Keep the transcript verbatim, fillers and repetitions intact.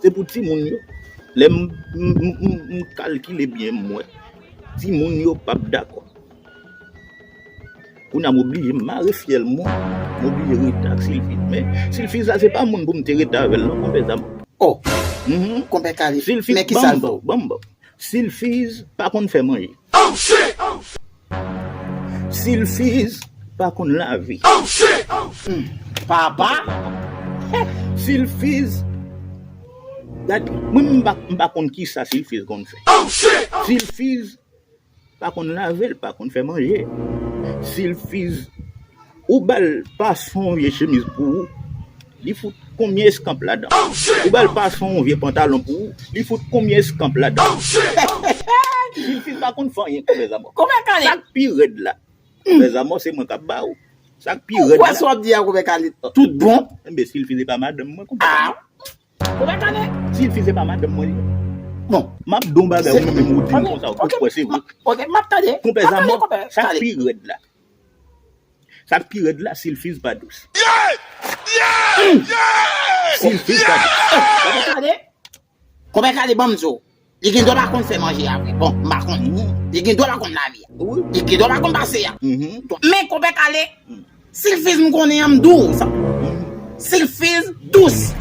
Pou timoun yo, lè m, m, m, m, m kalkile byen, m wè timoun yo p ap dakò. Kounye a m oblije mare fyèl mwen, m oblije rete ak Silfiz. Men Silfiz la, se pa moun pou m te rete avè l non, konpè Zama. Oh, konpè Kale, men ki sa l fè w? Ban m ba w. Silfiz pa konn fè manje. Silfiz pa konn lave. Papa! Silfiz, gade, mwen m pa, m pa konn ki sa Silfiz konn fè. Silfiz pa konn lave, l pa konn fè manje. Silfiz, ou ba l pase yon vye chemiz pou ou, li fout konbyen eskanp ladan. Ou ba l pase yon vye pantalon pou ou, li fout konbyen eskanp ladan. Silfiz pa konn fè anyen, konpè Zama. Sa k pi rèd la, konpè Zama, se mwen k ap ba ou. Sa k pi rèd la. Ou kwè sa w ap di a, konpè Kale? Tout bon? Enben, Silfiz se pa madanm mwen, konpè Zama. Konpè Kale? Silfiz se pa madanm mwen li. Bon. M ap di w yon bagay, ou menm ou di m konsa, ou kwè se vre. Ok, m ap tande. Konpè Zama, sa k pi rèd la. Sa k pi rèd la, Silfiz pa dous. Silfiz pa dous. Konpè Kale? Konpè Kale, ban m di w. Li gen dwa pa konn fè manje a vre. Bon, m pa konn. Li gen dwa pa konn lave a. Li gen dwa pa konn pase a. Men konpè Kale, Silfiz m konnen an, m di w sa. Silfiz dous.